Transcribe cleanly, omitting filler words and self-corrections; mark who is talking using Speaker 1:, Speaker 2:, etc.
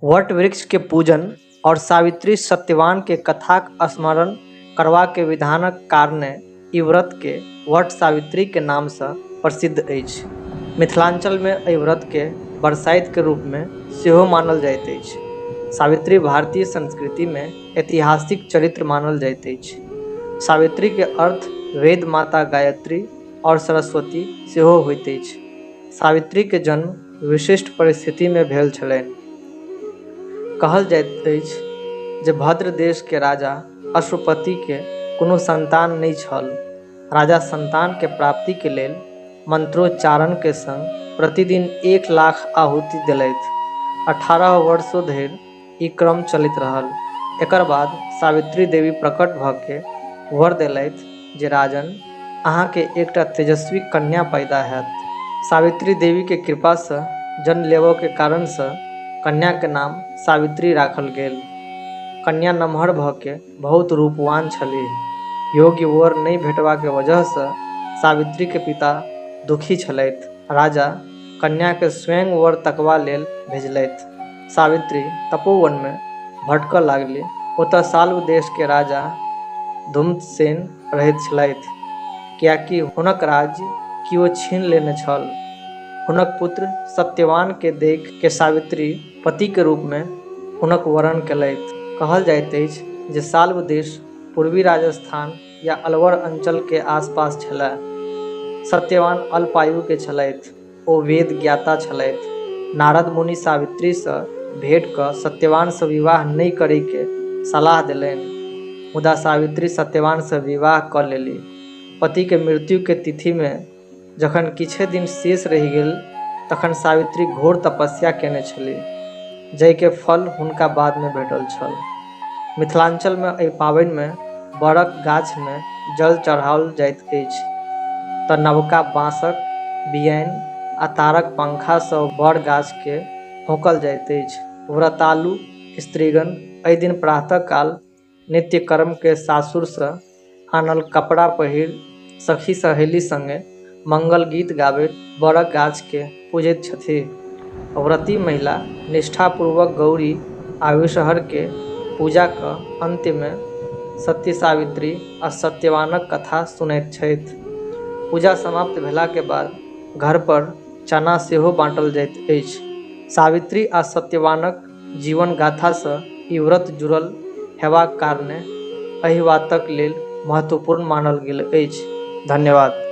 Speaker 1: वट वृक्ष के पूजन और सावित्री सत्यवान के कथाक स्मरण करवा के विधानक कारणे ई व्रत के वट सावित्री के नाम सँ प्रसिद्ध अछि। मिथिलांचल मे एहि व्रत के बरसाइत के रूप मे सेहो मानल जाइत अछि। सावित्री भारतीय संस्कृति मे ऐतिहासिक चरित्र मानल जाइत अछि। सावित्री के अर्थ वेद माता गायत्री और सरस्वती सेहो होइत अछि। सावित्री के जन्म विशिष्ट परिस्थिति मे भेल छलनि। कहल जाइत अछि जे भद्र देश के राजा अश्वपति के कोनो संतान नहि छल। राजा संतान के प्राप्ति के लेल मंत्रोच्चारण के संग प्रतिदिन 1 लाख आहुति देलथि। 18 वर्षो धरि ई क्रम चलैत रहल। एकर बाद सावित्री देवी प्रकट भ के वर देलथि जे राजन अहाँ के एकटा तेजस्वी कन्या पैदा हैत। सावित्री देवी के कृपा सँ जन्म लेबऽ के कारण सँ कन्या के नाम सावित्री राखल गेल। कन्या नमहर भ के बहुत रूपवान छलीह। योग्य वर नहि भेटबा के वजह सँ सावित्री के पिता दुखी छलथि। राजा कन्या के स्वयं वर तकबा लेल भेजलथि। सावित्री तपोवन मे भटकऽ लागली। ओतऽ शाल्व देश के राजा धुम्तसेन रहैत छलथि, कियाकि हुनक राज्य कियो छीन लेने छल। हुनक पुत्र सत्यवान के देख के सावित्री पति के रूप मे हुनक वरण केलथि। कहल जाइत अछि जे शाल्व देश पूर्वी राजस्थान या अलवर अंचल के आसपास छलए। सत्यवान अल्पायु के छलथि। ओ वेद ज्ञाता छलथि। नारद मुनि सावित्री सँ भेंट क सत्यवान सँ विवाह नहि करय के सलाह देलनि। मुदा सावित्री सत्यवान सँ विवाह क लेली। पति के मृत्यु के तिथि मे जखन किछे दिन शेष रहि गेल तखन सावित्री घोर तपस्या केने छलीह, जाहि के फल हुनका बाद मे भेटल छल। मिथिलांचल मे एहि पाबनि मे बरक गाछ मे जल चढ़ाओल जाइत अछि त नवका बाँसक बियैन आ तारक पंखा सँ बर गाछ के होंकल जाइत अछि। व्रतालु स्त्रीगण एहि दिन प्रातःकाल नित्यकर्म के सासुर सँ आनल कपड़ा पहिर सखी सहेली संगे मंगल गीत गाबैत बरक गाछ के पूजैत छथि। व्रती महिला निष्ठापूर्वक गौरी आ विषहर के पूजा क अंत्य मे सती सावित्री आ सत्यवानक कथा सुनैत छथि। पूजा समाप्त भेला के बाद घर पर चना सेहो बाँटल जाइत अछि। सावित्री आ सत्यवानक जीवन गाथा सँ ई व्रत जुड़ल हेबाक कारणे अहिवातक लेल महत्वपूर्ण मानल गेल अछि। धन्यवाद।